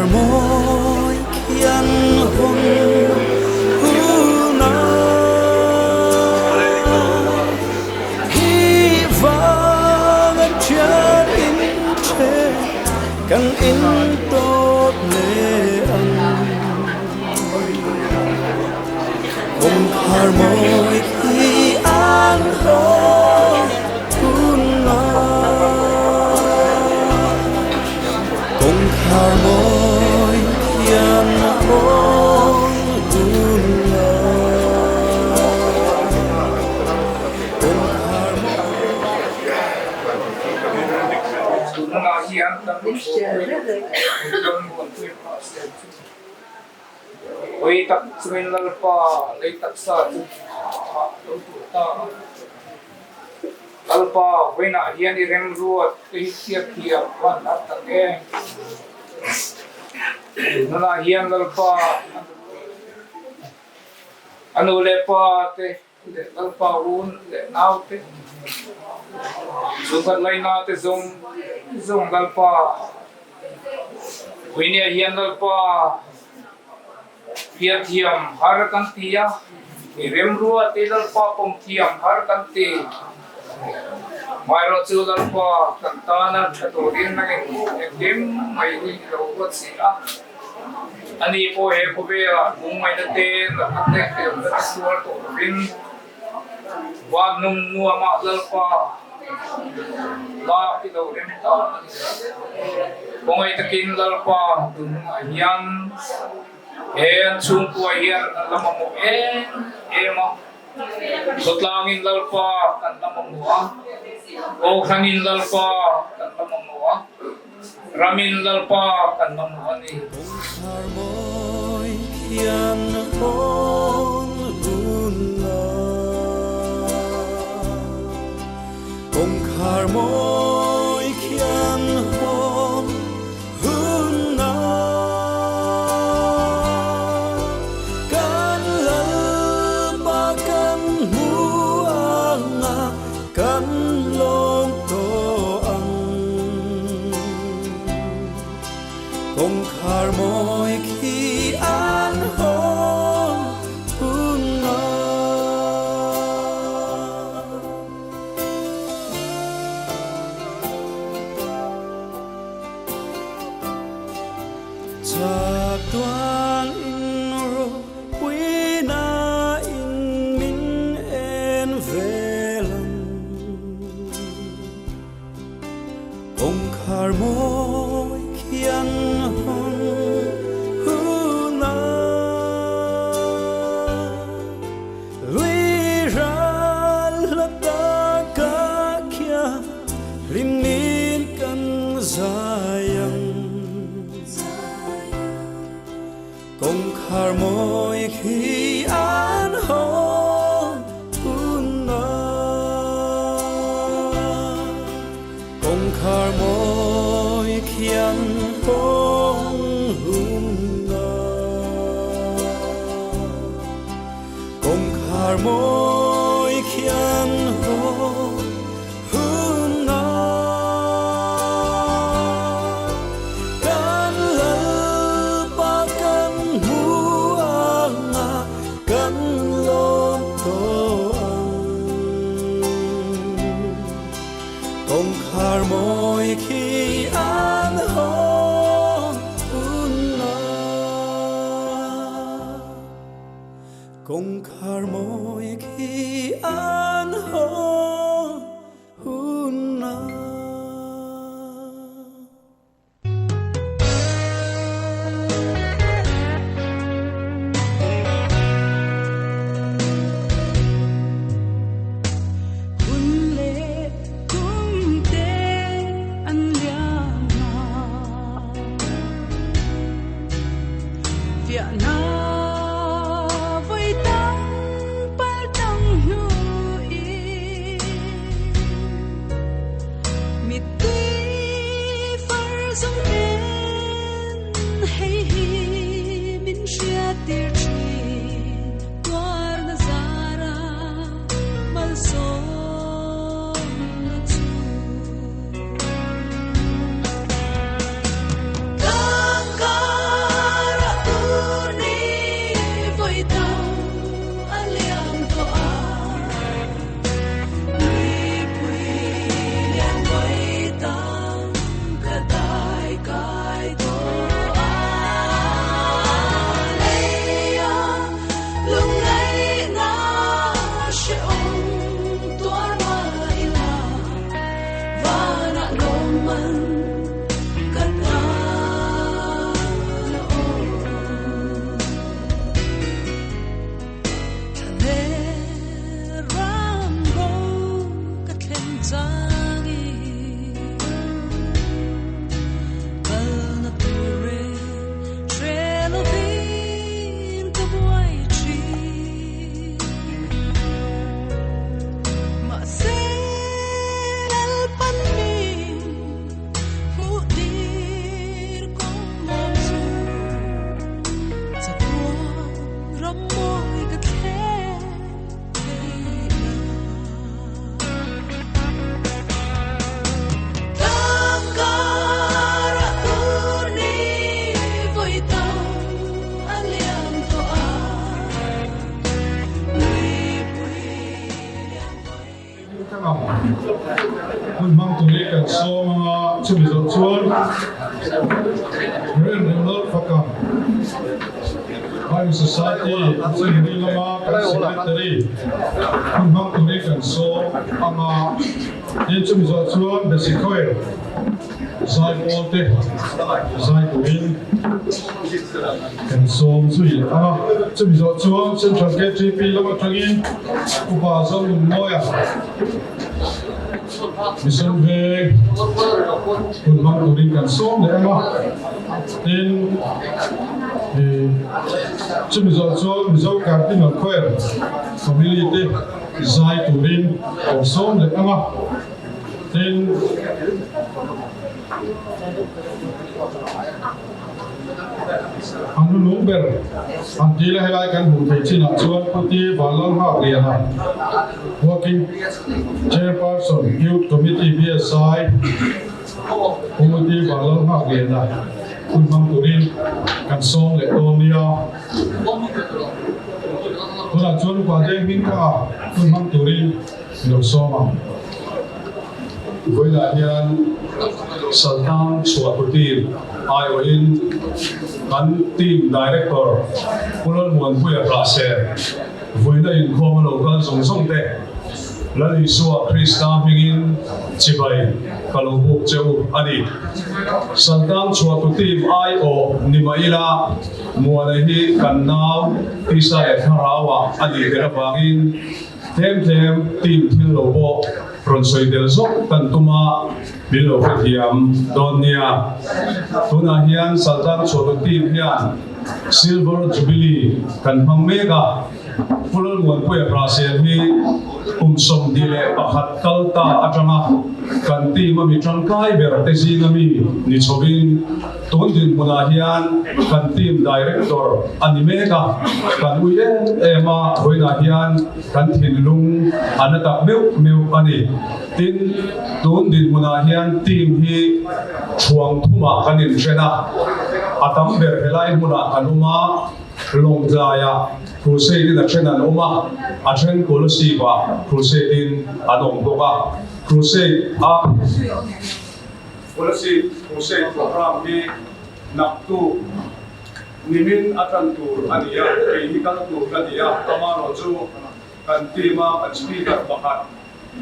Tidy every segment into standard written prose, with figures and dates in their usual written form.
Kawngkhar mawi khian hawn hun a Hi vang an thian in the kan in tawt leh ang. Kawngkhar mawi khi an hawn hun a. Kawngkhar mawi khian hawn hun a. Kawngkhar mawi. Ui tak chungin Lalpa lei taksa chu thah lo tur ta a. Lalpa vawiinah hian i remruat te hi hriat thiam van har tak em. Tunah hian Lalpa a nu leh pa te leh Lalpa un leh nau te chhungkhat laina te zawng zawng Lalpa Vawinia hian Lalpa Hriatthiam har kan ti a, i remrua te Lalpa pawm thiam har kan ti. Hmaerawh chu Lalpa kan tana tha turin nangin engkim mai hi i lo ruat si a. Ani pawh he khawvelah lungngaihna te, natna te, tleuhna te sual tawh lovin van nung nuamah Lalpa lak i lo rem ta a ni. Khawngaih takin Lalpa tunah hian he an chhungkua hian an la mamawh em em a, khawtlangin Lalpa kan la mamawh a, Kohhranin Lalpa kan la mamawh a. Ramin Lalpa kan mamawh a ni. Kawngkhar mawi khian hawn hun la. Kawngkhar mawi khian hawn hun la. Kan Lalpa kan hmu ang a, kan lawm tawh ang. Kawngkhar mawi khi an hawn hun a. Chatuan in ropuina in min en vel ang. Kawngkhar mawi khian hawn hun a. Lui ral hla taka khian hlimnin kan zai ang. Kawngkhar mawi khi an hawn hun a. Kawngkhar mawi khi an hawn hun a. Kawngkhar mawi khi an hawn hun a. Kan Lalpa kan hmu ang a, kan lawm tawh ang. Kawngkhar mawi khi an hawn hun a. Kawngkhar mawi khi an hawn hun a. Hun leh kum te an liam a. Fiahna vawi tam pal tang hnuin mittui far zawng ten hei hi min hriattir thin tuarna zara malsawmna chu. Tangka. Chumi zawh chuan Rev Lalfaka Bible Society Chhimri lama kan Secretary hun hmang turin kan sawm ang a. Tin, chumi zawh chuan Basic Choir zai pawl te zai turin kan sawm zui leh ang a. Chumi zawh chuan Central KTP lam atangin Upa Zonunmawia Mission Veng hun hmang turin kan sawm leh ang a. Tin, chumi zawh chuan Mizo Cardinal Choir family te zai turin kan sawm leh ang a. Tin, a hnunung ber an tih la helai kan hmuh theih chinah chuan Pu Ti Vanlalnghakliana, Working Chairperson, Youth Committee BSI, Pu Ti Vanlalnghakliana hun hmang turin kan sawm leh dawn nia. Tunah chuan Upa Deng Hmingthanga hun hmang turin Lo sawm ang. Vawiinah hian Saltang chhuahtu team aiawhin kan team director Pu Lalmuanpuia Hlahser vawiina inkhawm a lo kal zawng zawng te Lal Isua Krista hmingin chibai ka lo buk che u a ni. Saltang chhuahtu team aiawh ni mah ila Muana hi kan nau tisa leh thlarauah a nih ber avangin Tlem tlem team thil lo pawh rawn sawi tel zawk kan tum a, min lo hrethiam dawn nia. Tunah hian Saltang chhuahtu team hian Silver Jubilee kan hmang mek a, Pu Lalmuanpuia Hrahsel hi kum 21 kal ta atanga kan team a mi tangkai ber te zinga mi ni chhovin, Tun dinhmunah hian kan team director a ni mek a, kan ui em em a, vawiinah hian kan thinlung a na tak meuh meuh a ni. Tin, tun dinhmunah hian team hi thuang thumah kan inthen a, a tam ber helai hmunah kan awm a, Lawngtlaiah Crusade-in a then an awm a, a then Kolasib-ah Crusade-in an awm bawk a, Crusade-a. Kolasib Crusade Programme hi naktuk nimin a tan tur a ni a, kei hi kal tur ka ni a, amaherawh chu kan team a kan speaker pakhat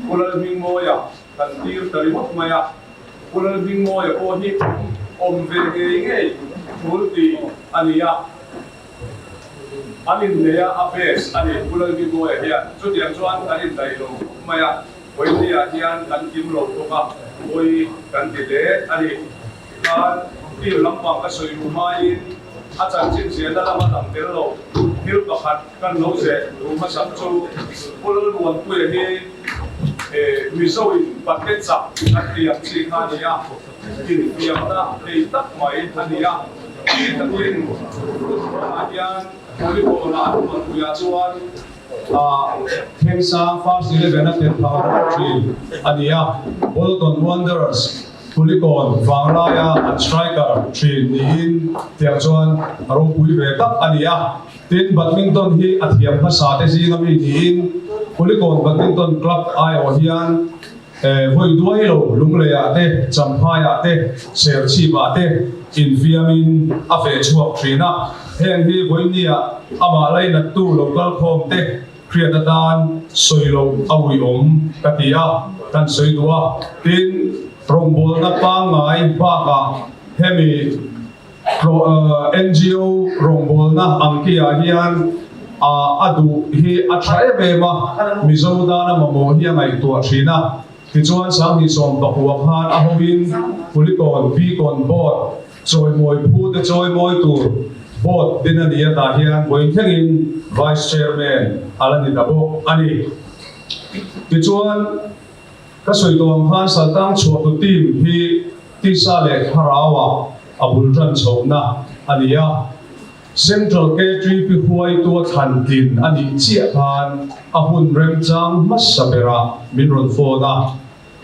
Pu Lalhmingmawia kan tir ta ringawt mai a, Pu Lalhmingmawia pawh hi awm ve ngei ngei tul ti a ni a, an inneih a a best a ni Pu Lalhmingmawia hian chutiang chuan kan indaih lo khawp mai a. Vawinia hian kan kim lo bawk a, vawi kan ti hle a ni. Tikhan team lampang ka sawi duh hmain a chanchin ziahna lama dang tel lo thil pakhat kan lo zeh duh hmasak chu Pu Lalmuanpuia hi Mizoin pate chak kan ti ang chi kha a ni a, infiamna thei tak mai a ni a. Ti takin football-ah hian volleyball-ah an Muanpuia chuan Thleng-sang First Eleven a tel phah rawh thin a ni a, Bolton Wanderers Kulikawn vanglaia an striker thin niin tiang chuan a ropui ve tak a ni a. Tin, badminton hi a thiam hmasa te zinga mi niin Kulikawn Badminton Club aiawh hian vawi duai lo Lungleiah te, Champhaiah te, Serchhipah te infiamin a feh chhuak thin a. Heng hi vawinia amah lainattu lo kalkhawm te hriat atan sawi loh a uiawm ka ti a, kan sawi duh a. Tin, rawngbawlna pangngai bakah hemi NGO rawngbawlna ang kiah hian a duh hi a tha em em a, Mizo dana mamawh hi a ngaihtuah thin a. Tichuan, 2019 khan a hoin Kulikawn Beacon Board Chawimawi phu te chawimawi tur Board din a ni a tah hian vawiin thlengin Vice Chairman a la ni ta bawk a ni. Tichuan, ka sawi tawh ang khan Saltang chhuahtu team hi tisa leh thlarauah a bul tan chhohna a ni a. Central KTP huaitu a thlan tlin a nih chiah khan a hun remchang hmasa berah min rawn phone a.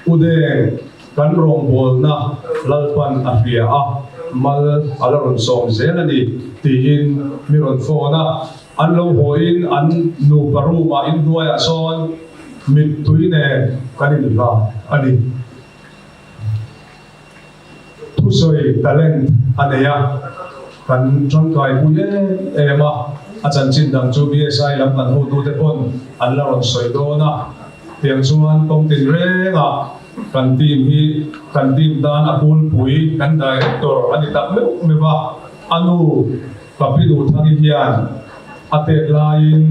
U Deng, kan rawngbawlna Lalpan a hria a, mal a la rawn sawm zel a ni, tiin mi rawn phone a. An lo hawiin an nupa room-ah inhnuaiah sawn mittui nen kan inhla a ni. Thusawi talent a nei a, kan tangkai pui em em a, a chanchin dang chu BSI lam kan hotute pawn an la rawn sawi dawn a, tiang chuan kawng tin rengah kan team hi kan team tan a pulpui kan director a ni tak meuh meuh a, a nu Papi Duhthangi hian a tet laiin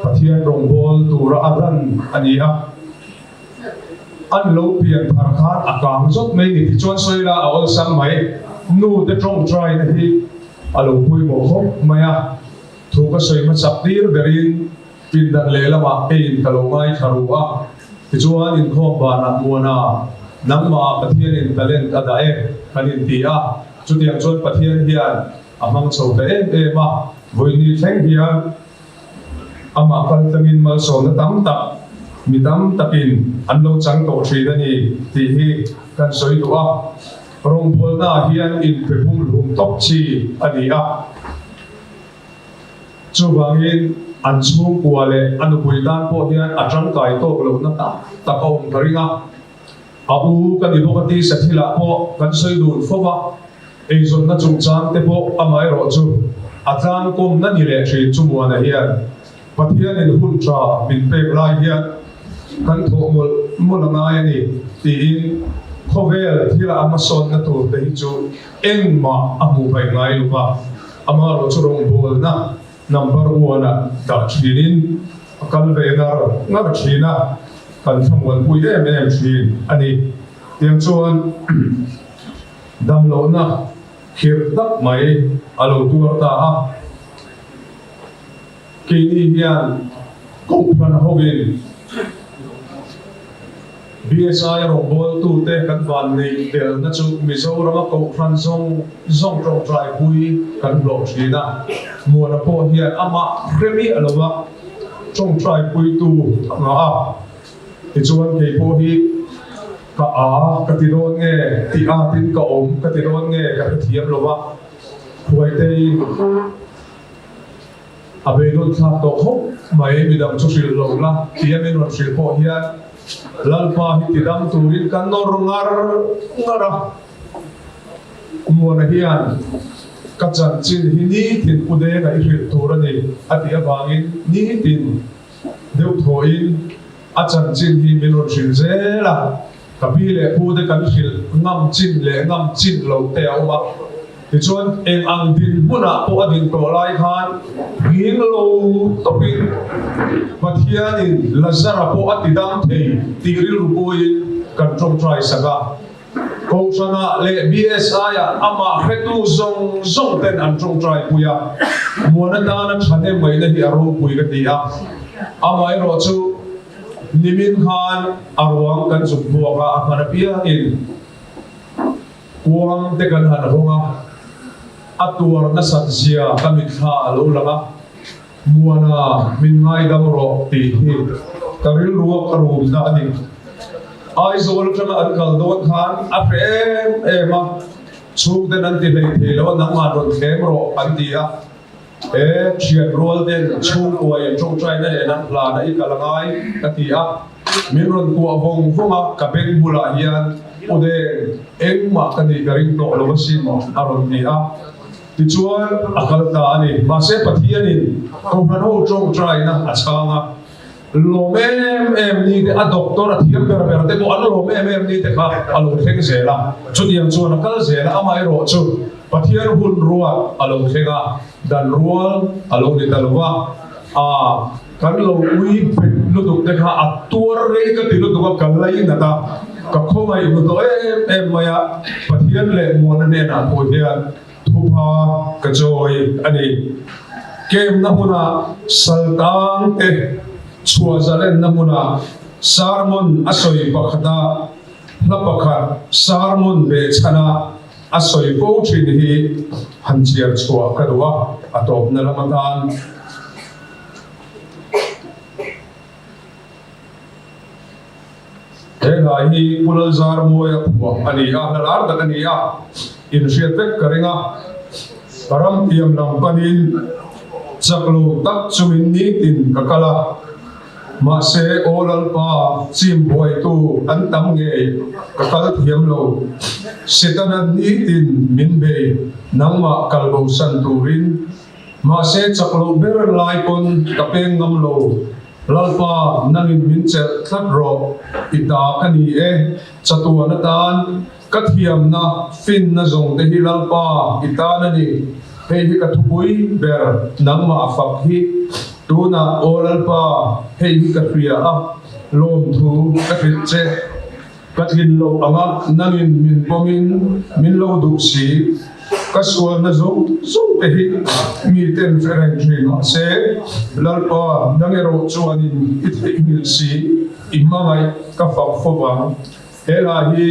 Pathian rawngbâwl tura a ran a ni a, an lo pian thar khan a kang zawt mai ni tichuan sawi la a awlsam mai. Nu te tawngtaina hi a lo pawimawh khawp mai a, thu ka sawi hmasak tir berin pindan lehlamah keiin ka lo ngaithla ru a, tichuan inkhawm banah Muana nangmah Pathianin talent a dah e kan inti a, chutiang chuan Pathian hian a hmang chho ta em em a, vawiini thleng hian Amah kal tlangin malsawmna tam tak mi tam takin an lo chang tawh thin a ni tih hi kan sawi duh a. Rawngbawlnaah hian inpe pumhlum tawp chi a ni a. Chuvangin an chhungkua leh a nupui tan pawh hian a tangkai tawk lohna tak tak a awm ka ring a. A u ka ni bawk a ti Sathilah pawh kan sawi dun fo va, eizawnna chungchang te pawh amaherawh chu a tlangkawmna ni leh thin chu Muana hian Pathianin hun tha min pek lai hian kan thawh mawlh mawlh a ngai a ni tiin khawvel thila a hmasawnna tur te hi chu engmah a hmuh hmaih ngai lo va, amaherawh chu rawngbawlna Number one ah dah thinin a kal ve ngar ngar thin a, kan thlamuanpui em em thin a ni. Tiang chuan damlohna khirh tak mai a lo tuar ta a, keini hian Kohhran hovin BSI rawngbawltute kan van neih telna chu Mizorama Kohhran zawng zawng tawngtaipui kan hlawh thin a, Muana pawh hian amah hre miah lo a tawngtaipuitu a ngah a, tichuan kei pawh hi ka a ka ti dawn nge tih atin ka awm ka ti dawn nge ka hrethiam lo a, Huaitei. A beidawn thlak tawh khawp mai, midang chu hrilh lo la ti a min rawn hrilh pawh hian Lalpa hi tidam turin ka nawr ngar ngar a. Muana hian ka chanchin hi nitin Pu Denga i hrilh tur a ni a tih avangin nitin deuh thawhin a chanchin hi min rawn hrilh zel a. Ka pi leh pu te kan hrilh ngam chin leh ngam chin loh te a awm a, tichuan eng ang dinhmunah pawh a din tawh lai khan nghing lo tawpin Pathianin Lazara pawh a ti dam thei tih rilru puiin kan tawngtai sak a. Kohhranah leh BSI-ah amah hretu zawng zawng ten an tawngtai pui a, muan atana thahnem ngaihna hi a ropui ka ti a, amaherawhchu, Nimin khan a ruang kan zuk buak a, a hman apiangin kuang te kan han hawng a, a tuar nasat zia ka mitthla a lo lang a, Muana min ngaidam rawh tih hi ka rilrua ka rumna a ni. Aizawl atanga an kal dawn khan a hre em em a, chhungten an ti hlei thei lo a, nangmah rawn thlem rawh an ti a. He thian rual ten chhungkua in tawngtaina nen an hlan a i kal angai ka ti a, min rawn kuah vawng vawng a, ka beng bulah hian U Deng, engmah ka nih ka ring tawh lo asin a rawn ti a, tichuan a kal ta a ni. Mahse Pathianin Kohhran ho tawngtaina a chhang a, lawm em em ni te, a doctor a thiam ber ber te pawh an lawm em em ni te kha a lo thleng zel a, chutiang chuan a kal zel a, amaherawh chu Pathian hun ruat a lo thleng a, dan rual a lo ni ta lo va, a kan lo ui phet lutuk te kha a tuar rei ka ti lutuk a, ka lainat a, ka khawngaih hmu tawh em em mai a, Pathian leh Muana hnenah pawh hian thupha ka chawi a ni. Kemna hmunah Saltang te chhuah zalenna hmunah sermon a sawi pakhat a, hla pakhat sermon behchhana a sawi fo thin hi han chhiar chhuah ka duh a, a tawpna lam atan. He hla hi Pu Lalzarmuaia phuah a ni a, hla lar tak a ni a, inhriat vek ka ring a. Ka ram tiam lam panin chak lo tak chungin nitin ka kal a. Mahse, Aw Lalpa, chim buaitu an tam ngei, ka kal thiam lo. Setana'n nitin min bei, nangmah kal bosan turin. Mahse, chak loh ber lai pawn ka peng ngam lo. Lalpa, nangin min chelh tlat rawh, i ta ka ni e, chatuan atan. Ka thiamna, finna zawng te hi Lalpa i tan a ni. Hei hi ka thupui ber, nangmah fak hi. Tunah, Aw Lalpa, hei hi ka hria a, lawmthu ka hrilh che. Ka tlin loh anga nangin min pawmin min lo duh si. Ka sualna zawng zawng te hi mi ten hre reng thin mahse, Lalpa, nang erawh chuanin i theihnghilh si, i hmangaih ka fak fo vang. He hla hi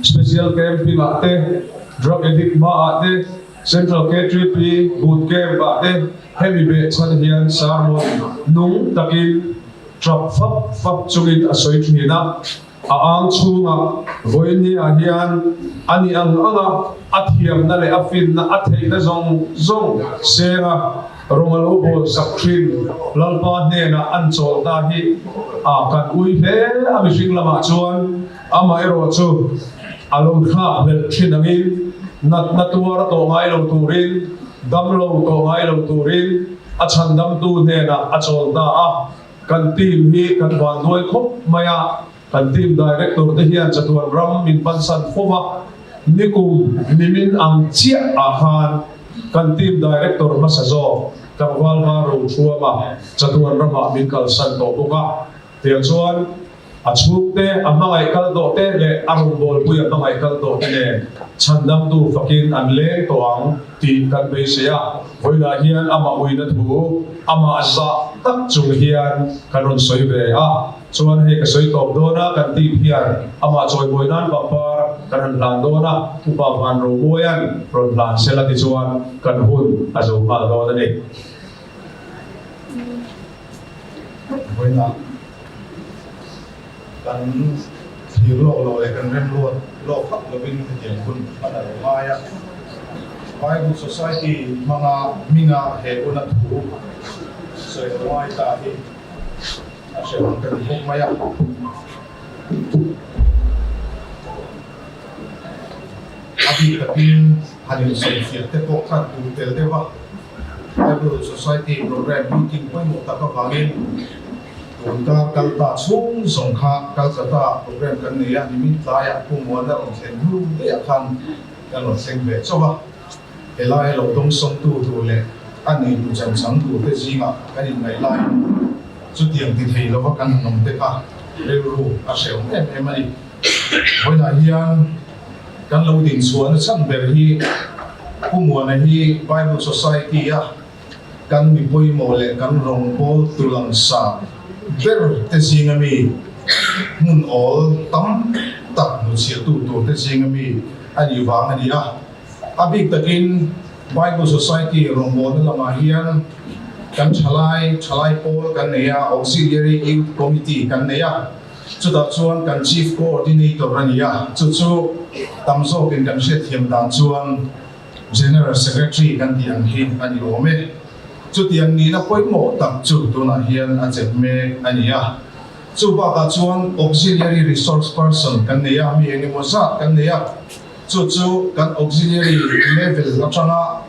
Special Camping ah te, Drug Addict hma ah te, Central KTP Boot Camp ah te hemi behchhan hian sermon nung takin trap fap fap chungin a sawi thin a. A ang chhungah vawiin ah hian a ni ang anga a thiamna leh a finna a theihna zawng zawng senga Rawng a lo bawl sak thin. Lalpa hnenah an chawl ta hi a kan ui hle a, mihring lamah chuan amaherawh chu a lo thlak hlelh thin angin natna tuar a tawh ngai lo turin, damlo tawh ngai lo turin a chhandamtu hnenah a chawl ta a. Kan team hi kan vanduai khawp mai a, kan team director te hian chatuan ram min pansan fo va, nikum nimin ang chiah ah khan kan team director hmasa zawk tlangval va ro thuam a, chatuan ramah min kalsan tawh bawk a, tiang chuan a chhungte a hmangaih kal tawh te leh a rawngbawlpui a hmangaih kal tawh te nen chhandamtu fakin an leng tawh ang tih kan beisei a, vawiinah hian amah uina thu amah zah tak chung hian kan rawn sawi ve a. Chuan hei ka sawi tawp dawn a, kan team hian amah chawimawi nan pangpar kan han hlan dawn a, Upa Van Romuaia'n rawn hlan sela tichuan kan hun a zo nghal dawn a ni. Vawiinah kan thlir lawk lo leh kan remruat lawk hlak lovin hetiang hun hman a lo ngai a. Bible Society hmanga hminga he una thu sawi lo ngai ta hi A hrehawm ka ti bawk mai a. A bik takin han insawifiah te pawh khan tur tel deuh a. Bible Society Program meeting pawimawh tak avangin tun kar kal ta chhung zawng kha Calcutta program kan nei a, nimin tlaiah Pu Muana rawn thlen hnu daihah khan kan rawn thleng ve chauh a. Helai lo dawngsawngtu tur leh a neitu chanchang turte zingah kan inngaih laiin chutiang ti thei lova kan han awm te kha rilru a hrehawm em em a ni. Vawiinah hian kan lo dinchhuahna chhan ber hi Pu Muana hi Bible Society-a kan mi pawimawh leh kan rawngbâwl tu langsar ber te zinga mi, hmun awl tam tak hnuchhiahtu turte zinga mi a nih vang a ni a. A bik takin Bible Society rawngbawlna lamah hian kan thalai, thalai pawl kan nei a, Auxiliary Youth Committee kan nei a, chutah chuan kan Chief Coordinator a ni a, chu chu tam zawkin kan hriatthiam dan chuan General Secretary kan tih ang hi a ni awm e. Chutiang nihna pawimawh tak chu tunah hian a chep mek a ni a. Chu bakah chuan Auxiliary Resource Person kan nei a, mi engemaw zat kan nei a. Chu chu kan auxiliary level atanga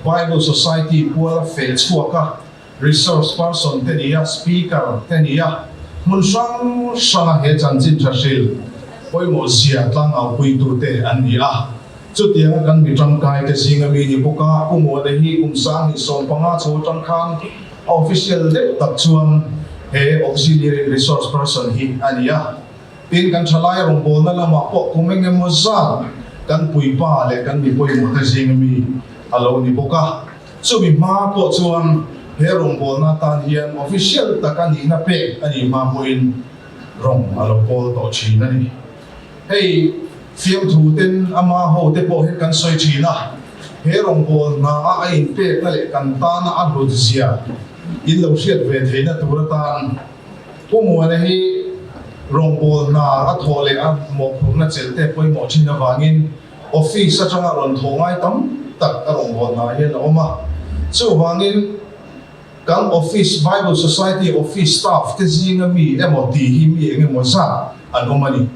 Bible Society puala feh chhuak a, resource person te ni a, speaker te ni a, hmun hrang hranga he chanchin tha hril pawimawh zia tlangaupui tute an ni a. Chutianga kan mi tangkai te zinga mi ni bawk a, Pu Muana hi kum 2015 chho atang khan a official deuh tak chuan he auxiliary resource person hi a ni a. Tin, kan thalai rawngbawlna lamah pawh kum eng emaw zat kan puipa leh kan mi pawimawhte zinga mi a lo ni bawk a. Chumi hma pawh chuan he rawngbawlna atan hian official taka nihna pek a nih hma pawhin rawng a lo kawl tawh thin a ni. Hei fiamthu ten ama ho te pawh hi kan sawi thin a, he rawngbawlna a a inpekna leh kan tana a hlut zia in lo hriat ve theihna tur atan Pu Muana hi rawngbâwl hna a thawh leh a mawhphurhna chelh te pawimawh thin avangin office atanga rawn thawh ngai tam tak a rawngbâwl hna hian a awm a. Chuvangin Kan office, Bible Society office staff te zinga mi emaw tih hi mi eng emaw zat an awm a ni.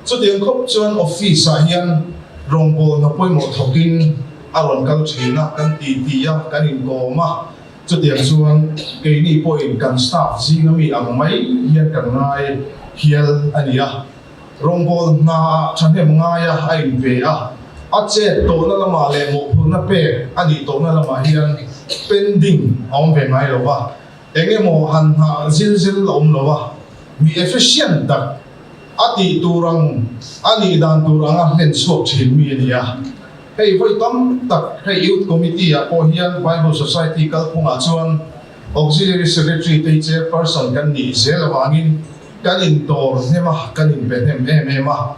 Chutiang khawp chuan office ah hian rawngbawlna pawimawh thawkin a rawn kal thin a, kan ti ti a, kan inkawm a. Chutiang chuan keini pawhin kan staff zinga mi ang mai hian kan ngai hial a ni a. Rawngbâwl hnaah ṭhahnem ngaia a inpe a, a chet tawhna lamah leh mawhphurhna pek a nih tawhna lamah hian pending a awm ve ngai lo va, eng emaw han nghah zil zil a awm lo va, mi efficient tak, a tih tur ang, a nih dan tur anga hlen chhuak ṭhin mi a ni a. Hei vawi tam tak hei Youth Committee-ah pawh hian Bible Society kalphungah chuan Auxiliary Secretary te hi Chairperson kan nih zel avangin Kan indawr hnem a, kan inbe hnem em em a.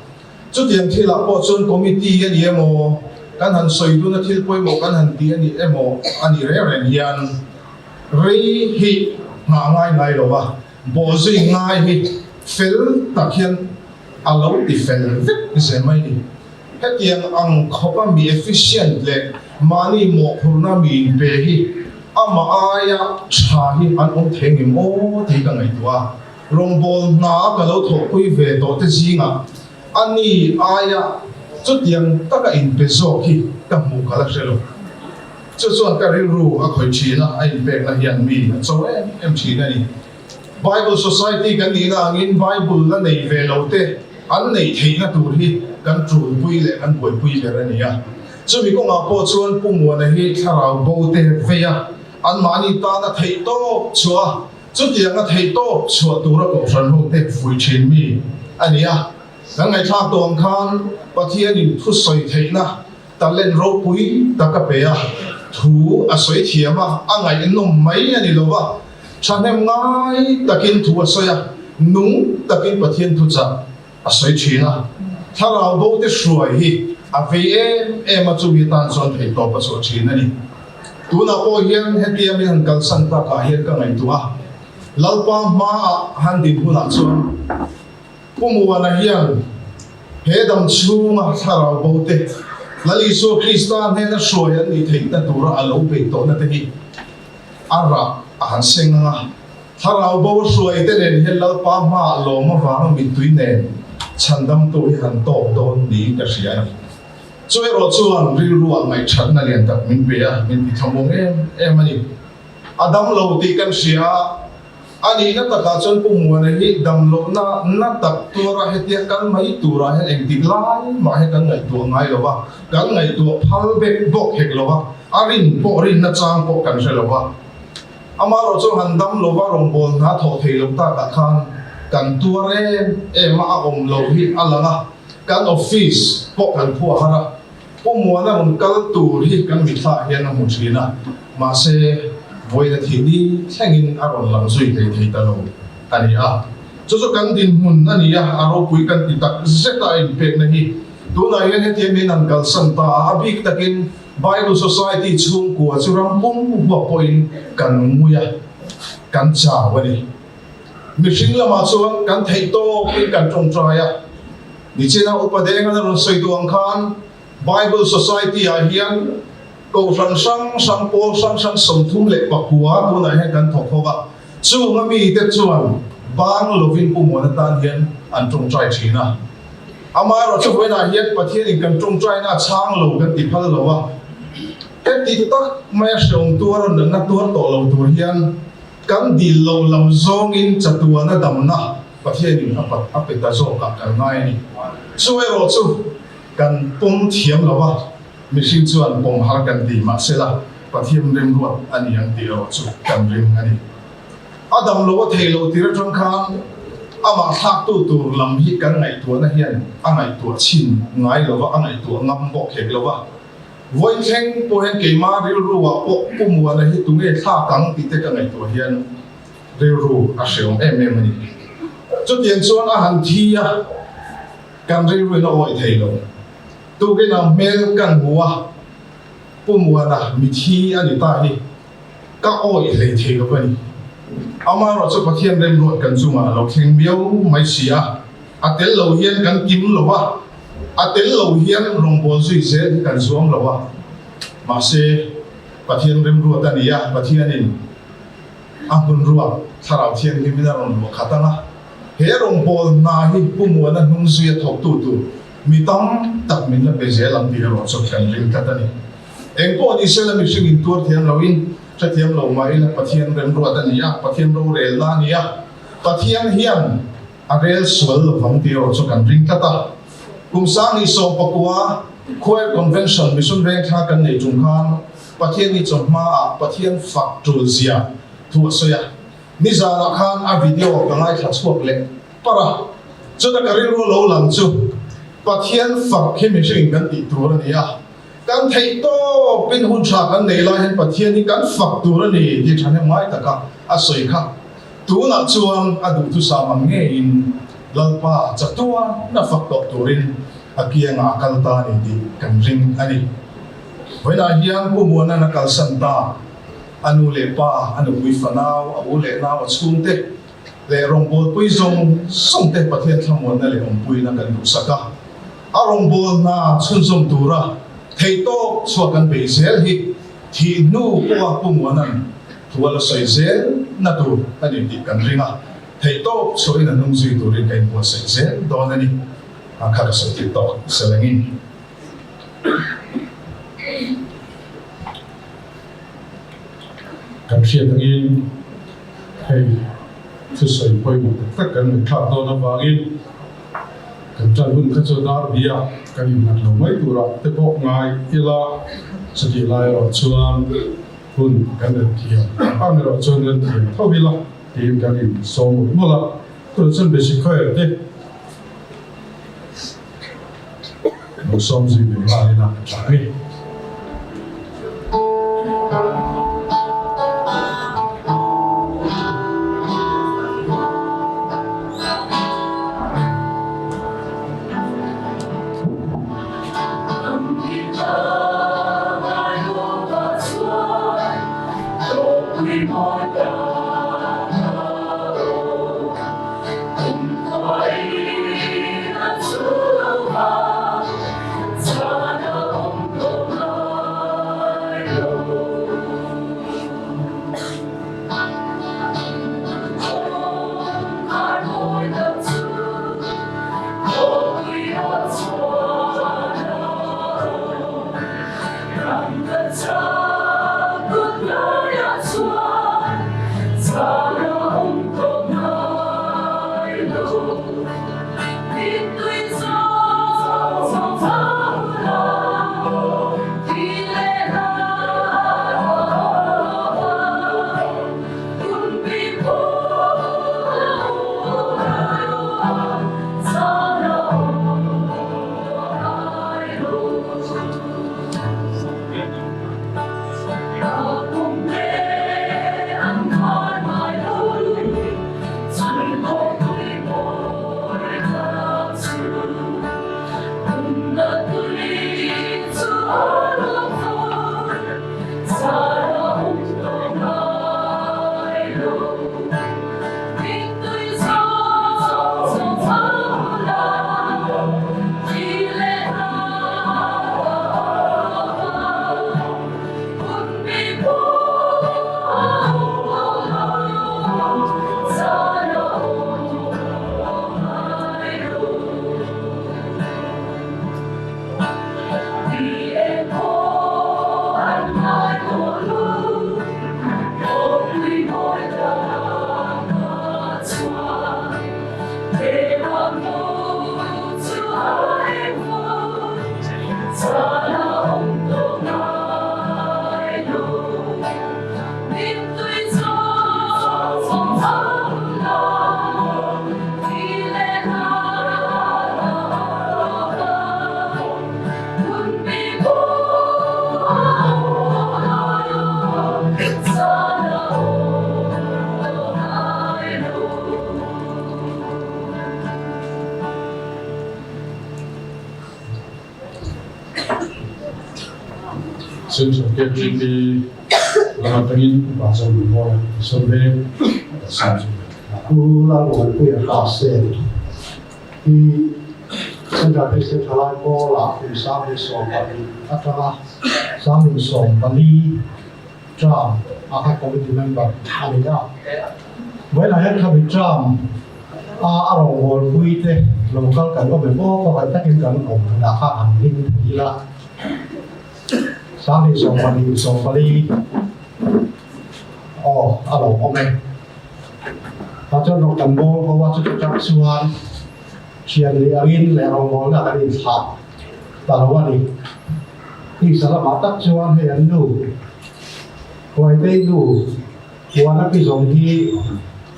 Chutiang thilah pawh chuan committee a ni emaw, kan han sawi duna thil pawimawh kan han ti a ni emaw a nih reng reng hian rei hi nghah ngai ngai lo a, bawhzui ngai hi fel tak hian a lo ti fel vek zel mai ni. Hetiang ang khawpa mi efficient leh mahni mawhphurhna mi inpe hi amah aia tha hi an awm thei ngem aw tih ka ngaihtuah a. Rawngbâwl hna a ka lo thawhpui ve tawh te zingah a ni aia chutiang taka inpe zawk hi ka hmuh ka la hre lo. Chu chuan ka rilru a khawih thin a, a inpekna hian mi a cho em em thin a ni. Bible Society kan nihna angin Bible la nei ve lo te an neih theihna tur hi kan tulpui leh kan buaipui ber a ni a. Chumi kawngah pawh chuan Pu Muana hi thlarau bo te vei a, anmahni tana theih tawp chhuah a, chutianga theih tawp chhuah tura kohhran ho te fuih thin mi a ni a. Kan ngaihthlak tawh ang khan Pathianin thusawi theihna Talent ropui tak a pe a, thu a sawi thiam a, a ngaihnawm mai a ni lo va, thahnem ngai takin thu a sawi a, nung takin Pathian thuchah a sawi thin a. Thlarau bo te hruai hi a vei em em a, chumi atan chuan theihtawp a chhuah thin a ni. Tunah pawh hian hetia min han kalsan takah hian ka ngaihtuah a, Lalpa hmaah han din hunah chuan, Pu Muana hian he dam chhunga thlarau bo te Lal Isua Krista hnena hruai an nih theihna tura a lo beih tawhna te hi a rah a han seng ang a. Thlarau bo a hruai te nen hian Lalpa hmaah lawm avanga mittui nen chhandamtu hi han tawk dawn niin ka hria a ni. Chu erawh chuan rilruah ngaihthatna lian tak min pe a, min ti thlamuang em em a ni. A dam lo tih kan hria a. A nihna takah chuan Pu Muana hi damlohna na tak tuara hetia kal mai turah hian engtik lai mah hi kan ngaihtuah ngai lo va, kan ngaihtuah phal vek bawk hek lo va, a rin pawh rinna chang pawh kan hre lo va. Amaherawh chu han dam lo va rawngbâwl hna thawh thei lo takah khan kan tuar em em a, a awm loh hi a lang a, kan office pawh kan phuah har a, Pu Muana rawn kal tur hi kan mitthla hian a hmu thin a, mahse vawiin a thih ni thlengin a rawn lang zui thei thei ta lo a ni a. Chu chu kan dinhmun a ni a, a ropui kan ti tak zet a inpekna hi. Tunah hian hetiang min an kalsan ta a, a bik takin Bible Society chhungkua chu ram pum huap pawhin kan ngui a, kan chau a ni. Mihring lamah chuan kan theih tawkin kan tawngtai a. Nichina Upa Denga na rawn sawi duh ang khan Bible Society ah hian Kohhran hrang hrang, pawl hrang hrang 39 tunah hian kan thawk ho a, chung a mite chuan bang lovin Pu Muana tan hian an tawngtai thin a. Amaherawh chu vawiinah hian Pathianin kan tawngtaina a chhang lo kan ti phal lo a, heti tak maia hreawm tuar a natna tuar tawh lo tur hian kan dil lo lam zawngin chatuana damna Pathianin a pat a pe ta zawkah kan ngai a ni. Chu erawh chu kan pawm thiam lo a, mihring chuan pawm har kan ti mahsela Pathian rimruat a ni ang tih erawh chu kan ring a ni. A dam lo a thei lo tir atang khan amah thlaktu tur lam hi kan ngaihtuahna hian a ngaihtuah chhin ngai lo va, a ngaihtuah ngam bawk hek lo va. Vawi thleng pawh hian keimah rilruah pawh Pu Muana hi tunge thlak ang tih te ka ngaihtuah hian Rilru a hreawm em em a ni. Chutiang chuan a han thi a, kan rilruin a awih thei lo. Tukin ang hmel kan hmu a, Pu Muana mithi a ni ta hi ka awih hlei thei lo a ni. Amaherawh chu Pathian remruat kan chungah a lo thleng miau mai si a, a tel lo hian kan kim lo a, a tel lo hian rawngbâwl zui zel hi kan zuam lo a. Mahse, Pathian remruat a ni a, Pathianin. A hmun ruak Thlarau Thianghlimin a rawn luah khat ang a, he rawngbâwl hna hi Pu Muana hnung zuia thawktu tur mi tam tak min la pe zel ang tih erawh chu kan ring tlat a ni. Eng pawh ni sela mihring in tuar thiam loin hrethiam lo mah ila Pathian remruat a ni a, Pathian rorelna a ni a, Pathian hian a rel sual lovang tih erawh chu kan ring tlat a. Kum sanghnih sawmpakua Choir Convention Mission Vengthla kan nei tum khan Pathian ni chawhmaah Pathian fak tul zia thu a sawi a. Nizanah khan a video ka ngaithla chhuak leh parh a. Chuta ka rilru lo lang chu Pathian fak hi mihring kan tih tur a ni a. Kan theih tawpin hun tha kan nei lai hian Pathian hi kan fak tur a ni tih thahnem ngai taka a sawi kha. Tunah chuan a duhthusam ang ngeiin Lalpa chatuan a fak tawh turin a kiangah a kal ta a ni tih kan ring a ni. Vawiinah hian Pu Muana'n a kalsan ta, a nu leh pa, a nupui fanau, a u leh nau, a chhungte leh rawngbawlpui zawng zawngte Pathian thlamuanna leh awmpuina kan duhsak a. A rawngbâwl hna chhunzawm tura theihtawp chhuak kan bei zel hi thih hnu pawha Pu Muana'n thu a la sawi zel na tur a ni tih kan ring a, theihtawp chhuahin a hnung zui turin ka inbuatsaih zel dawn a ni. A kha ka sawi tir tawh Selengin. Kan hriat angin hei thusawi pawimawh tak tak kan ngaihthlak dawn avangin, Kan ṭan hun kha chu dar bia kan innghat lo mai turah te pawh ngai ila, chutih lai erawh chuan hun kan ren thiam ang erawh chuan ren thiam tho ila tiin kan insawm mawlh mawlh a, tunah chuan basic choir te lo sawm zui ve nghal ila a ṭha a ni. Central KGB lam atangin Upa Zonumawi Sawmveng a siam zui leh ta. Pu Lalmuanpuia Hrasen hi Central Kristian Thalai Pawlah kum 1012 atanga 1014. Term a kha committee member a ni a. Vawiinah hian khami term a a rawngbawlpui te lo kal kan awm em aw pakhat takin kan awm hunah kha an hming thei ila. 20 20 14 aw a lo awm e. Tah chuan rawng kan bawl ho a chuti tak chuan thian leh angin leh rawngbawlna kan inthlah ta lo a ni. Tisa lamah tak chuan hei an nu Huaitei nu Huana pi zawng hi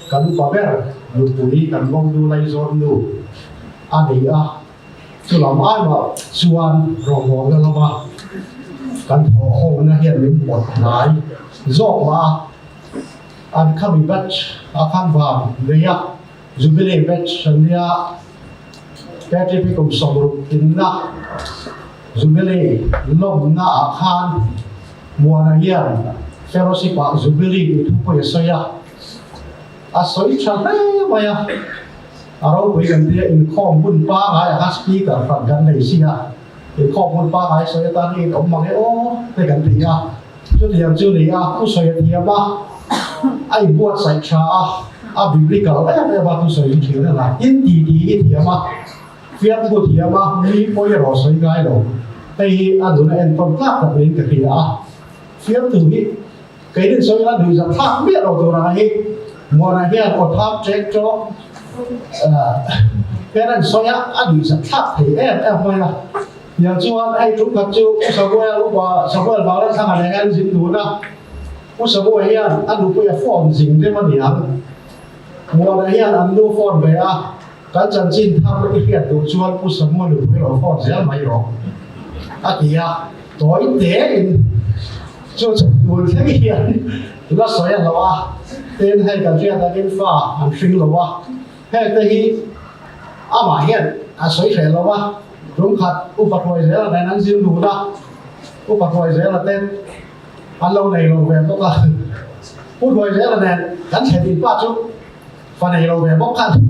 kan upa ber nupui kan mawngnu Laizawn nu a ni a. Chulam aimah chuan rawngbawlna lama kan thawh hona hian min pawt hnai zawk mah a, an khami batch a khan van nei a, Jubilee batch an nia, KTP kum 60 inna Jubilee lawmna ah khan Muana hian Fellowship ah Jubilee tih thupui a sawi a, a sawi tha hle mai a. A ropui kan tia inkhawm hun pangai a kha speaker hran kan nei si a, inkhawm hun pangai sawi atan hi in awm mang e aw te kan ti a, chutiang chu ni a, thusawi a thiam a, a inbuatsaih tha a, a biblical em em a thusawi hi thiam em a, in ti ti hi thiam a, fiamthu thiam a, mi pawi erawh sawi ngai lo, hei hi a nuna enkawl tlak tak niin ka hria a, fiamthu hi. Kei rin sawi ila nuihzat thlak miah lo tur ang hi Muana hian aw thap ṭek ṭawk hian a insawi a, a nuihzat thlak thei em em mai a. Tiang chuan hei ṭum khat chu Pu Samuel upa Samuel Vaulenthanga nen hian zin dun a, Pu Samuel hian a nupui a phone zing deuh a niang. Muana hian an nu phone ve a, kan chanchin thar i hriat duh chuan Pu Samuel nupui lo phone zel mai rawh a ti a, tawi tein Chu chu tun thleng hian la sawi a hlauh a, tin hei kan hriat takin fa an hring lo a, hengte hi amah hian a sawi hreh lo a, tumkhat upa hruai zela nen an zir dun a, upa hruai zela ten an lo nei lo ve bawk a, pu hruai zela nen kan thlen in pa chu fa nei lo ve bawk khan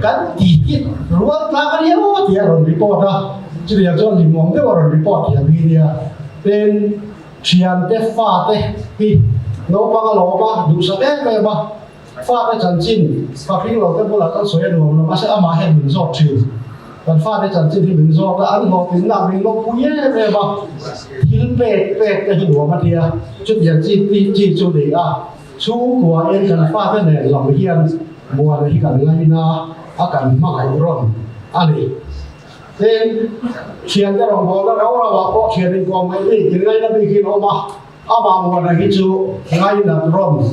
kan ti ti rual tlang a nia aw tih a rawn report a, chutiang chuan limawm deuh a rawn report thiam hi nia, tin. Thiante fate hi naupang a lawm a, duhsak em em a, fate chanchin fa hring lo te bulah kan sawi a nuam lo, mahse amah hian min zawt thin. Kan fate chanchin hi min zawt a, an hlawhtlinna min lawmpui em em a, thil pek pek te hi nuam a tia, chutiang chi tih chi chu ni a, chhungkua in kan fate nen lam hian muana hi kan ngaina a, kan hmangaih rawn a ni. Tin, thiante rawngbawlna rau rauah pawh thian inkawm ngaih bik in ngaina bik hi an awm a, amah muana hi chu ngainat rawn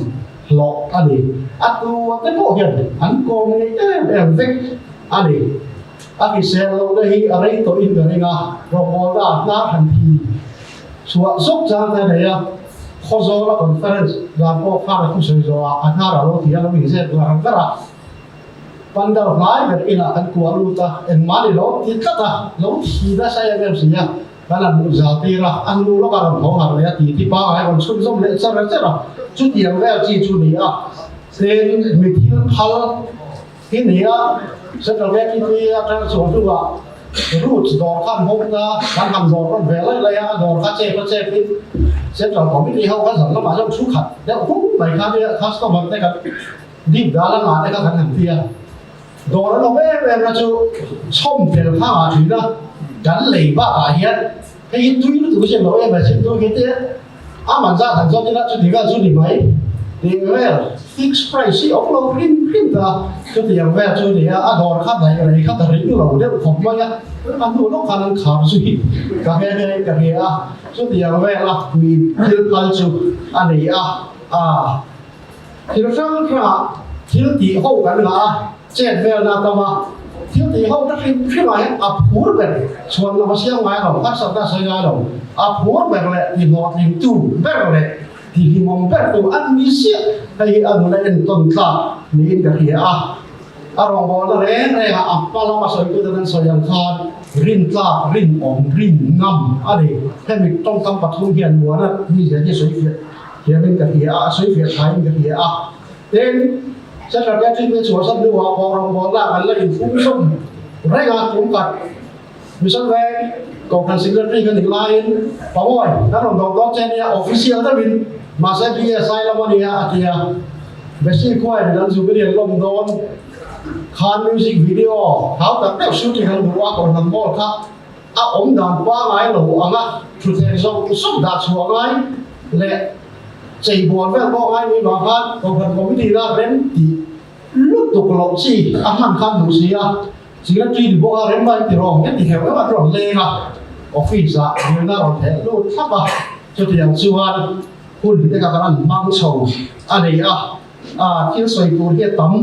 hlawh a ni. A tua te pawh hian an kawm ngei em em vek a ni. A hrisel lohna hi a rei tawhin ka ring a, rawngbawlna ah hnar han thi chhuah zawk chang te a nei a, Khawzawla conference dan pawh khan a thusawi zawhah a hnar a lo ti a, lo inzep ngar ngar a. Pandal hnai ber inah kan kuah lut a, engmah ni lo ti tlat a, lo thi nasa em em si a, kan han hmuh zal tir a, a hnu lawkah rawn tho harh leh a ti ti pangai rawn chhunzawm leh char char a, chutiang vel chi chu ni a, tin mi thil phal hi ni a, Central KTP atang chhuah hnuah Roots dawr khan hawkna kan han dawr rawn ve laih laih a, a dawr kha chep a chep in Central Committee ho kha zan lamah hian thu khat deuh hung mai kha nia customer te kan Dip dal a ngah te kha kan han ti a, dawr an awm em em na chu chhawm tel kha ngah thin a, kan lei bakah hian hei hi tui lutuk a siam lo em a chhim tui khi te a man zat han zawt ila chuti vel chu ni mai tih vel fix price hi awm lo hrim hrim ta chutiang vel chu ni a, a dawr kha daih rei kha ka ring lo deuh khawp mai a, a hnu lawk khan an khar zui ka nghe nghe in ka hria a, chutiang vel a mi thil phal chu a ni a, aa. Thil hrang hrangah thil tih ho kan ngah a, chet velna a tam a, thil tih ho ta hrim hrimah hian a phur ber chhuan lam a siam ngai lo, harsatna a sawi ngai lo, a phur ber leh ti hlawhtlingtu ber leh ti hlimawm bertu an ni siah hei hi a nuna entawn tlak niin ka hria a. A rawngbawlna reng rengah a hma lama sawitute an sawi ang khan rintlak, rinawm, rinngam a ni. Hemi tawngkam pathum hian muana mizia hi a sawi fiah. Hiamin ka hria a, a sawi fiah thain ka hria a. Tin, Central Catering te chhuahsan hnuah pawh rawngbawlna kan la inphum zawm reng a, tum khat Mission Veng Kohhran Secretary ka nih laiin Pawawi kan rawn dawr dawn che nia, official deuhin. Mahse BSI lam a nia a ti a. Besi khuain kan Jubilee an lawm dawn khan music video hau tak deuh shooting an duh a, Kohhran Mall kha a awm dan pangai lo anga thutthleng zawng zawng dah chhuah ngai leh cheibual vel pawh ngai ni vang khan Kohhran Committee la rem tih lutuk loh chi a hman khan duh si a, Secretary ni bawk a rem vai ti rawh heti heuh heuh an rawn leng a, office ah rilna rawn theh lut thlap a, chutiang chuan hun te kha kan an hmang chho a ni a, thil sawi tur hi a tam,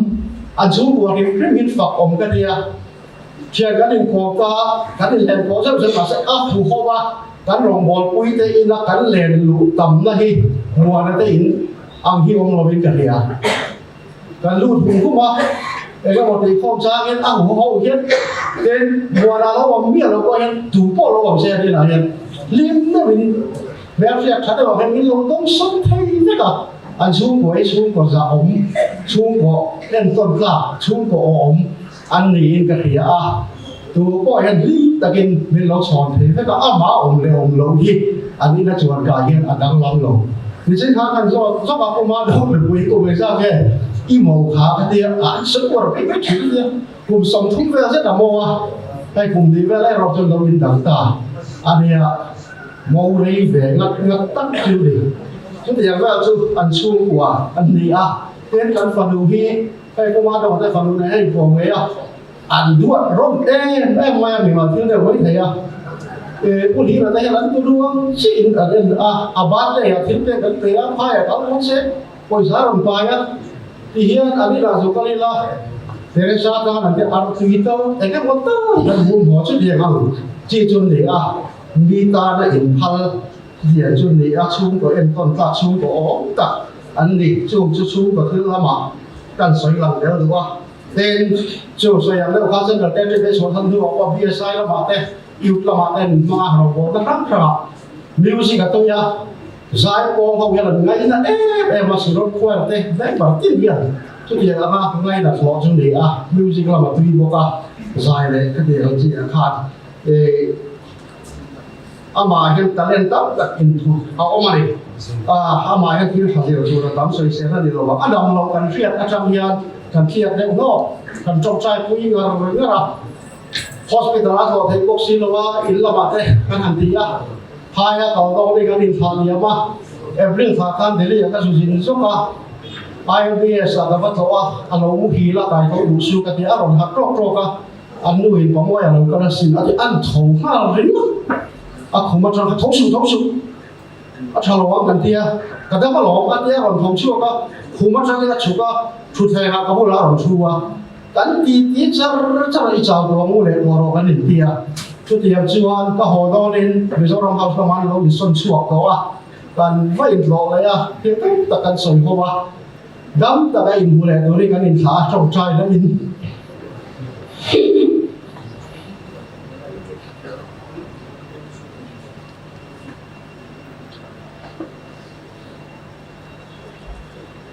an chhungkua hrim hrim in fak awm ka nia, thian kan inkawm ta, kan inhlen pawh zeuh zeuh mahse a thu ho a, kan rawngbawlpui te ina kan len luh tamna hi muana te in ang hi awm lovin ka hria. Kan lut hum hum a, eng emaw tih khawm changin a hmu ho hian tin muana lo awm miah lo pawh hian tu pawh lo awm se a rinah hian hlim deuhin hmelhriat tha deuhah hian min lo dawng sawm thei vek a, an chhungkaw hi chhungkaw zahawm, chhungkaw entawn tlak, chhungkaw awhawm an niin ka hria a, tu pawh hian hlim takin min lo chhawn thei vek a, amah awm leh awm loh hi an ina chuan kah hian a danglam lo. Nichin kha kan zawt zawk a, Puma dawt mipui kum engzat nge i mo kha ka tia, an sawi uar mai mai thin ania, kum 30 vel zet a mo a, hei kum hnih vel erawh chuan lo indang ta ania, mo rei ve ngat ngat tak chu ni. Chutiang vel chu an chhungkua an ni a, tin kan fanu hi Hei puma dawng te fanu nen a inpawm ngei a, an duat rawm em em mai a, mimal thil deuh mai thei a. Pu Hlira te hian an tu luang chiin an en a, a birthday ah thil pek an pe a, phaiah kal rawn se, pawisa a rawn pai a, tihian an inah zu kal ila, Teresa tan an ti ar tui tal eng emaw tal an hum haw chutiang ang chi chu an ni a, mi tana inphal Lian chu ni a, chhungkaw entawn tlak chhungkaw awm tak an ni. Chung chu chhungkaw thil lamah kan sawi lang tel duh a. Tin, chu sawi ang deuh kha Central Territory te chhuah than hnuah pawh BSI lamah te, Youth lamah te an hmang a, rawngbawlna hrang hrangah music a tui a, zai pawng ho hian an ngaina em em a, Sirot Choir te member tin hian chutiang anga ngaina thlawh chu ni a, music lam a tui bawk a, zai leh khatiang ang chiah khan eh. Amah hian talent tam tak inthu a awm a ni. Amah hian thil tha zir tur a tam sawisel a ni lo ang. A dam loh kan hriat atang hian kan thliak deuh hlawk, kan tawngtai pui ngar ngar a. Hospital a tlawh theih bawk si lo a, in lamah te kan han ti a. Phaia kal dawn in kan inthlah liam a. April thla khan Delhi ah ka zu zin zawk a. ILBS ah ka va tlawh a, a lo muhil a, kai tho duh su ka ti a, a rawn harh tawk tawk a. An nu in pamawi a lo kal asin a ti an tho nghal ringawt a khum atang kha tho suh tho suh a tha lo ang kan ti a ka dam alawm a tia rawn tho chhuak a khum atangin a chhuk a thutthleng ah ka bulah a rawn thu a kan ti ti char char a i chau tawh ang u leh tawh rawh kan in ti a chutiang chuan ka haw dawnin Mizoram House lamah an lo insawn chhuak tawh a kan va intlawh leh a thil tam tak kan sawi ho a. Dam taka inhmu leh turin kan inthlah a, tawngtai la in.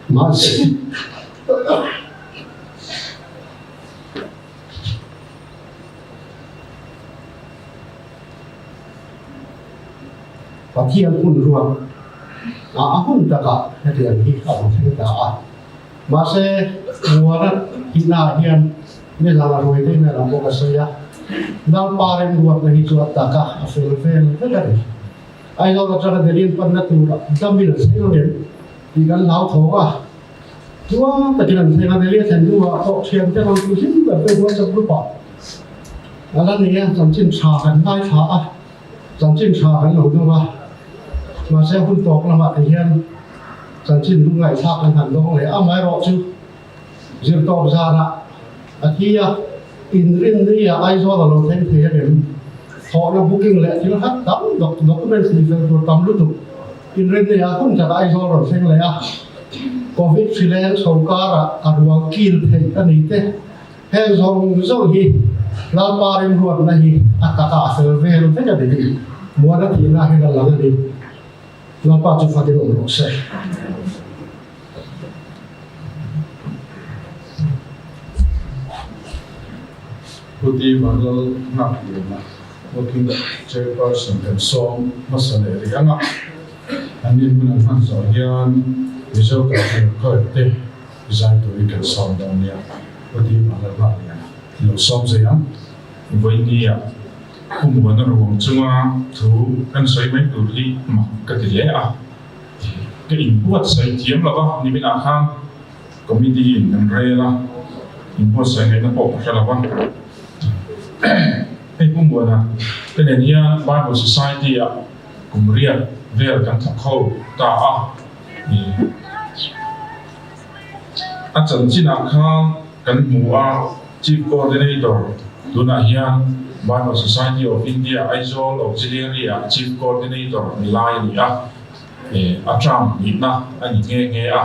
Mahse. Pathian hun ruat a a hun takah hetiang hi a awm thleng ta a. Mahse, Muana tihnaah hian nizan a ruai daih mai lam bawk a sawi a, Lalpa remruatna hi chu a taka a fel vel vek a ni. Aizawl atanga Delhi panna tur damin a thleng angem tih kan hlau thawk a. Chuan takin an thleng a, Delhi a thlen hnuah pawh thiante rawn tu hlim ber te WhatsApp group ah a la nei a, chanchin tha kan ngaithla a, chanchin tha kan lo dawng a, mahse hun tawk lamah te hian chanchin lungngaihthlak kan han dawng leh amaherawh chu zirtawp zanah a thi a, inrinni ah Aizawl a lo thleng thei a rem, thawhna booking leh thil hat tam documents tih fel tur tam lutuk. Inrinni ah hun takah Aizawl rawn thleng leh a, Covid hri leng sawrkarah a ruang kil theih a ni te. Heng zawng zawng hi Lalpa rimruatna hi a takah a fel vel vek a ni. Muana tihna hian a lang a ni. Lalpa chu fatin awm rawh se. Pu Ti Vanlal Nghakliana, Working Chairperson kan sawm hmasa leh rih ang a. An nin hun an hman zawh hian Mizo Culture Choir te zai turin kan sawm dawn nia. Pu Dima Lalhmaliana i lo sawm zai ang. Vawinia khumuana ruang chunga thu kan sawi mai tur hi mak ka ti hle a, ka inbuatsaih thiam lo va, niminah khan committee in kan rel a, inbuatsaih ngaihna pawh ka hre lo va. Hei Pumuana te nen hian Bible Society ah kum riat vel kan thawk ho ta a, a chanchinah khan kan hmu a, Chief Coordinator tunah hian Bible Society of India Aizawl Auxiliary ah Chief Coordinator ni lai a ni a, a term hnihna a ni nghe nghe a,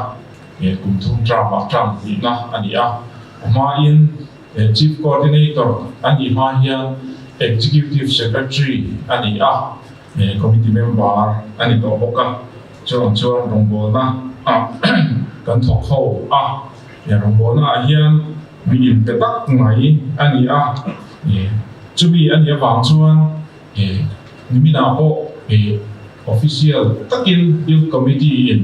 kum thum term ah term hnihna a ni a, a hmain Chief Coordinator a nih hma hian Executive Secretary a ni a, Committee member a ni tawh bawk a, chuvang chuan rawngbawlna ah kan thawk ho a, rawngbawlna ah hian mi inpe tak mai a ni a, chumi a nih avang chuan niminah pawh official takin Youth Committee in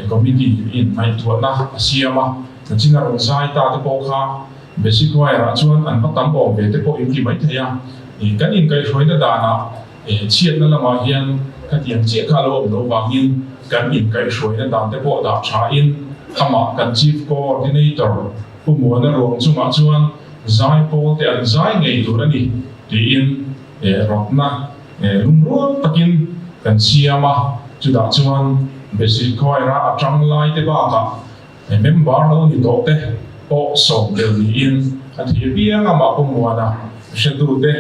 Committee in ngaihtuahna a siam a, Nachin a rawn zai ta te pawh kha Basic Choir ah chuan an va tam awm ve te pawh in ti mai thei a, kan inkaihhruaina danah chhiatna lamah hian khatiang chiah kha a lo awm lo vangin kan inkaihhruaina dan te pawh dah tha in amah kan Chief Coordinator Pu Muana ruang chungah chuan zai pawl te an zai ngei tur a ni tiin rawtna lungrual takin kan siam a, chutah chuan Basic Choir a a tang lai te bakah Member lo ni tawh te pawh sawm tel niin a thei apiang amah Pu Muana hretute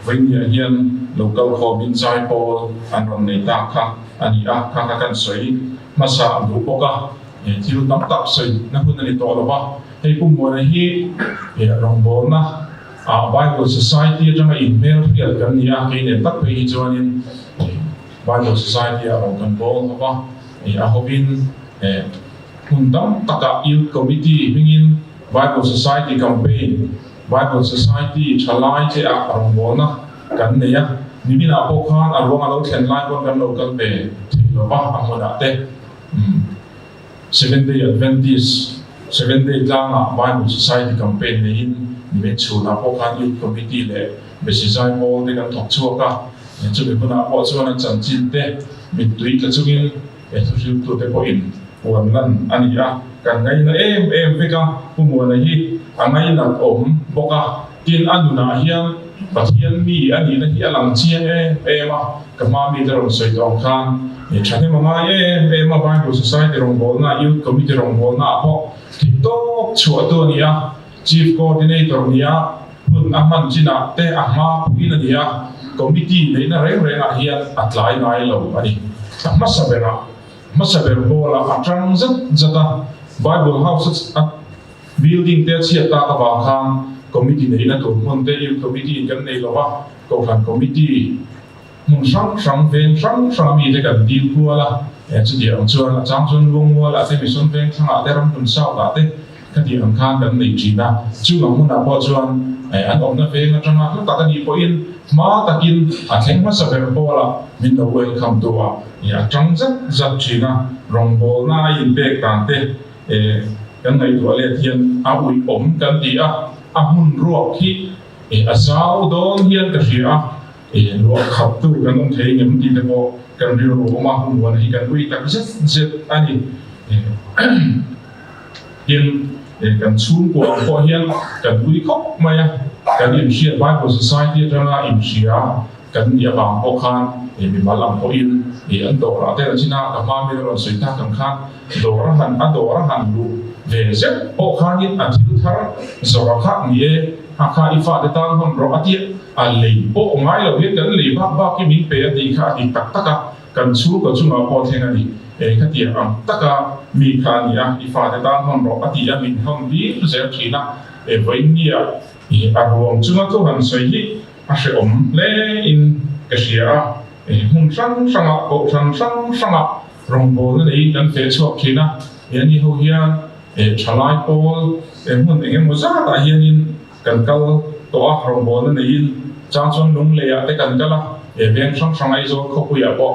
Vawinia hian lo kal khawmin zai pawl an rawn nei ta kha a ni a, kha kha kan sawi hmasa an duh bawk a, thil tam tak sawi na hun a ni tawh lo va. Hei Pu Muana hi rawngbawlna ah Bible Society atanga inhmel hriat kan ni a, kei nen tak phei hi chuanin Bible Society ah rawn kan bawl ho va, a hovin Hmun tam takah Youth Committee hmingin Bible Society Campaign, Bible Society thalai te ah rawngbawlna kan nei a, niminah pawh khan a ruang a lo thlen lai pawn kan lo kal ve thei lo va, a hmunah te Seventh Day Adventist, Seventh Day tlangah Bible Society Campaign neiin nimin chhunah pawh khan Youth Committee leh Besi Zaipawl te kan thawk chhuak a, chumi hmunah pawh chuan a chanchin te mittui tla chungin He thuhriltute pawhin puan lan a ni a, kan ngaina em em vek a, Pu Muana hi a ngainat awm bawk a, tin a nunah hian Pathian mi a nihna hi a lang chiang em em a, ka hma mite rawn sawi tawh ang khan thahnem a ngai em em a, Bible Society rawngbawlna, Youth Committee rawngbawlna ah pawh theihtawp chhuahtu a ni a, Chief Coordinator ni a, hun a hman chinah te a hma puiin a ni a, Committee neihna reng rengah hian a tlai ngai lo a ni. A hmasa berah, hmasa ber bawlah a tang zat zat a, Bible House a building te a chhiat tak avang khan Committee neihna tur hmun te Youth Committee in kan nei lo va, Kohhran Committee hmun hrang hrang, veng hrang hrang a mite kan dil kual a, chutiang ang chuan a chang chuan Luangmualah te, Mission Vengthlangah te, Ramhmun South-ah te khatiang ang khan kan nei thin a, chung ang hunah pawh chuan an awmna veng atanga hla tak a nih pawhin hma takin a thleng hmasa ber pawlah min lo welcome tu a, a tang zat zat thin a, rawngbawlna a inpek dan te kan ngaihtuah let hian a uih awm kan ti a, a hmun ruak hi a zau dawn hian ka hria a. Ruah khat tu kan awm thei ngem tih te pawh kan rilru awm a, hun huan hi kan ui tak zet zet a ni. Tin, kan chhungkua ang pawh hian kan ui khawp mai a, kan inhriat Bible Society atanga inhria kan nih avang pawh khan mimal ang pawhin an dawrah te an chin a, ka hma mi rawn sawi tak ang khan dawr a han a dawr a han luh ve zeuh pawh khanin a thil thar zawrh a kha ni e, a kha i fate tan hawn rawh a tia. A lei pawh ngai lo hian kan lei bak bak hi min pe a tih kha a dik tak tak a, kan chhungkaw chungah pawh thleng a ni. Eng khatiang ang taka mi kha a ni a, i fate tan hawn rawh a ti a, min hawn tir zel thin a. E vawinia i a ruang chunga thu han sawi hi a hrehawm hle in ka hria a, e hmun hrang hrangah kohhran hrang hrangah rawngbawlna neiin kan feh chhuak thin a, e ani ho hian e thalai pawl e hmun eng emaw zatah hianin Kan kal tawh a, rawngbawlna neiin chang chuan lung leiah te kan kal a, he veng hrang hrang Aizawl khawpuiah pawh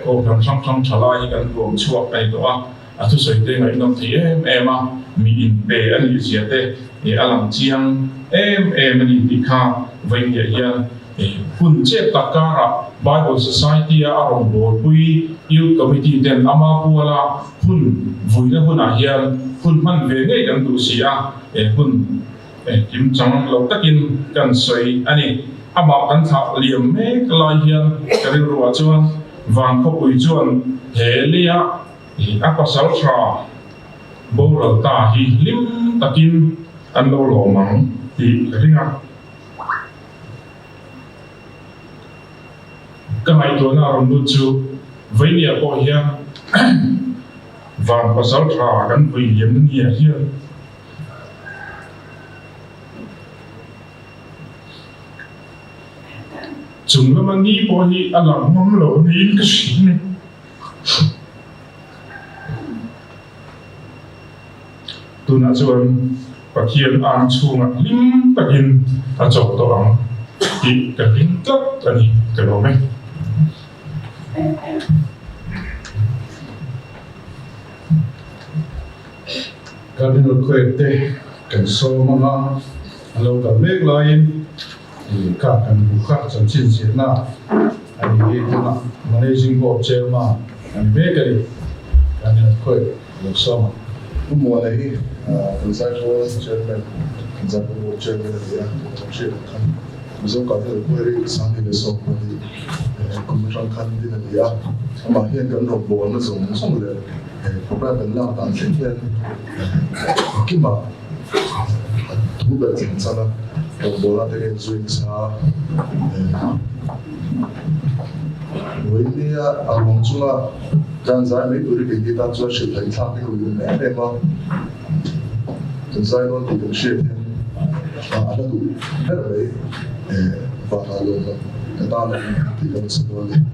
Kohhran hrang hrang tha lai hi kan huam chhuak a ni tawh a, a thusawi te ngaihnawm thei em em a, mi inpe a nih zia te a lang chiang em em a ni tih kha vawiinah hian hun chep tak karah Bible Society a a rawn bawlpui Youth Committee ten ama puala hun vuina hunah hian hun hman ve ngei kan duh si a, hun Engkim chang lo takin kan sawi a ni. Amah kan thlah liam mek lai hian ka rilruah chuan Van khawpui chuan he leia a pasal tha boral ta hi hlim takin an lo lawm ang tih ka ring a. Ka ngaihtuahna a rawn lut chu Vainia pawh hian Van pasal tha kan vui liamna niah hian Chung lama ni pawh hi a lang ngam lo niin ka hria a ni. Tunah chuan Pathian ang chhungah hlim takin a chawk tawh ang tih ka ring tlat a ni, ka lawm e. Cardinal Quaid te kan sawm anga an lo kal mek laiin kha kan hmu kha chanchin zirna a ni hi tunah Managing Board Chairman a ni mek a ni Cardinal Quaid a lo sawm ang. Pu Muana hi kan Zaipawl Chairman, kan Zaipawl Board Chairman a ni a, tunah kan hriat ang khan Mizo Cardinal Quaid hi Sangni leh Sawmpahnih kum atang khan din a ni a, amah hian kan rawngbawlna zawng zawng leh He program kan lak dan thleng hian engkimah thu ber thleng chang a, rawngbawlna te hian zui nasa Vawinia a ruang chunga kan zai mai tur hi keini tan chuan hrilh theih thlak hi ka ui awm em em a, kan zai dawn tih kan hriat hian a hla duh ber mai vanah lawmman ka tan a tih ka nasa dawn a ni.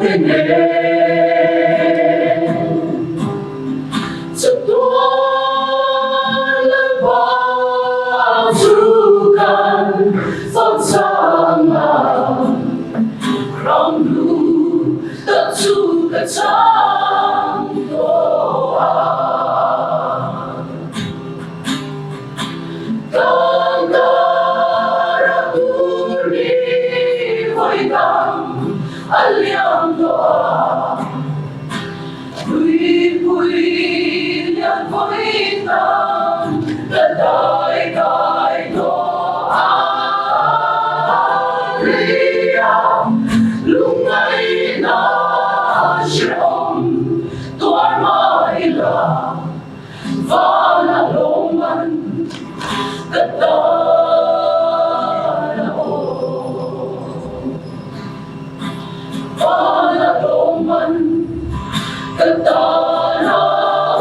te nen. Chatuan Lalpa chu kan fak chang a, ram hlu tak chu ka chang tawh a. Vana lawmman ka tan a awm. Vana lawmman ka tan a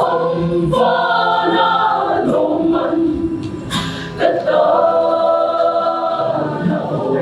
awm. Vana lawmman ka tan a awm.